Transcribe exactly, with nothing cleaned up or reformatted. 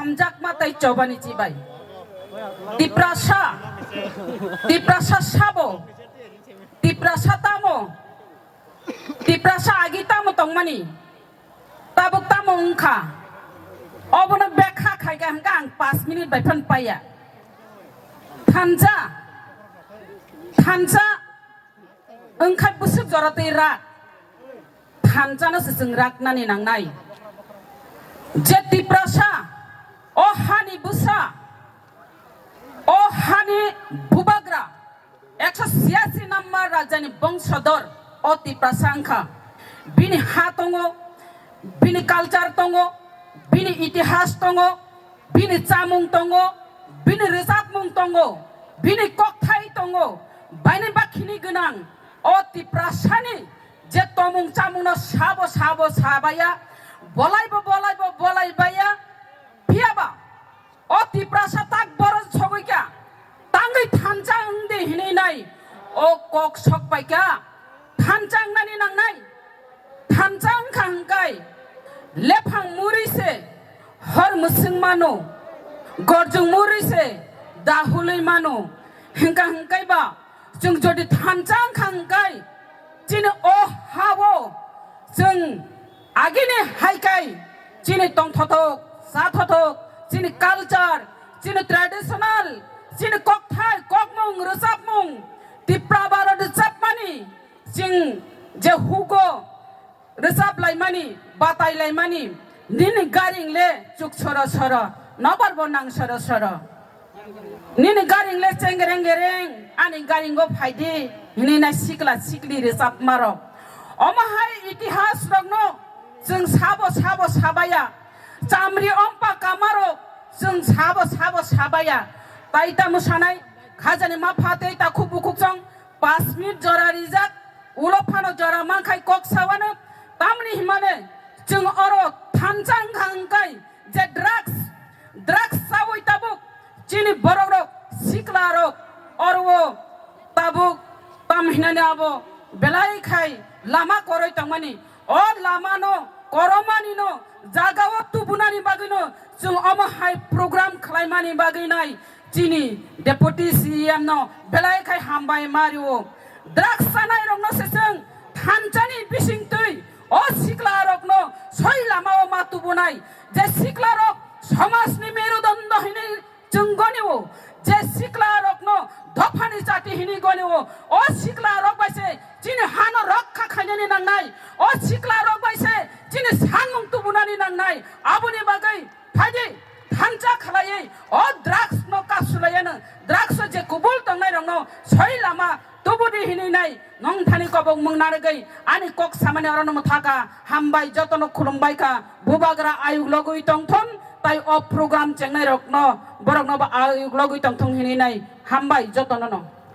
Hamjakma tei chobani chibai. Tiprasa, Tiprasa sabo, Tiprasa tamo, Tiprasa agi tamo tongmani, tabuk tamo wngkha, obono bekha khaikha hwnkhe ang pash minute bai phano paiya. Thansa, thansa wngkha bwswk jora twi rak, thansano se chwng raknani nangnai. Je Tiprasa, o hani bwsa, o hani bubagra, ekso siyasi number rajani bongsodor o Tiprasa wngkha. Bini ha tongo, bini culture tongo, bini itihas tongo, bini chamung tongo, bini rwchapmung tongo, bini kokthai tongo, baini bakhini gwnang o Tiprasani je tomung chamungno sabo sabo sabaya, bolaibo bolaibo bolaibaya, phiyaba o Tiprasa tak boron sogwi kha, tangwi thansa wng de hinwi nai o kok sok pai kha, thansa wngnani nangnai, thansa wngkha hwnkhe lephang muri se hor mwswng mano, gorjwng muri se dahulwi mano, hwnkha hwnkhe ba chwng jodi thansa wngkha hwnkhe chini o ha-o chwng agini hai kai chini tongthothok, chathothok, chini culture, chini traditional, chini kokthai, kokmung, rwchapmung, Tipra baro rwchapmani, chwng je hugo rwchap laimani, batai laimani, nini garing le chuk soro soro, nobar bo nang soro soro. Nini garing le chengereng gereng, ani garingo phaidi, hinwi nai sikla sikli rwchapmarok. Omo hai itihas rokno chwng sabo sabo sabaya, chamri ompa kamarok chwng sabo sabo sabaya. Tai tamo sanai, khajani ma phatwi takhuk bukhuk chong pash minute jora rijak, ulo phano jora mankhai kok sawano, tamni himane chwng oro thansa wngkha hwnkhe je drugs, drugs chawi tabuk chini borok rok, sikla rok, oro tabuk tam hinani abo belai khai lama koroi tongmani, o lama no koromani no jaga o tubunani bagwi no chwng omo hai program khlaimani bagwi nai chini Deputy C E M no belai khai hambai ma rio. Drugs chanai rok no se chwng thansani bising twi o sikla rok no soi lama o ma tubunai, je sikla rok somaj ni merudondo hinwi chwng goni o, je sikla rok no dophani chati hinwi goni o, o sikla rok bai se chini hano rokha khainani nangnai, o sikla rok bai se chini sanmung tubunani nangnai, aboni bagwi phaidi thansa khlaiwi o drugs no kasulaiya nang, drugs o je kubul tongnai rok no soi lama tubudi hinwi nai nong thani kobok mung narwgwi ani kok samani oro no mwthaka. Hambai jotono khulumbai kha, bubagra ayuk logwi tongthon tai o program chengnai rok no borok no bo ayuk logwi tongthon hinwi nai hambai jotono no.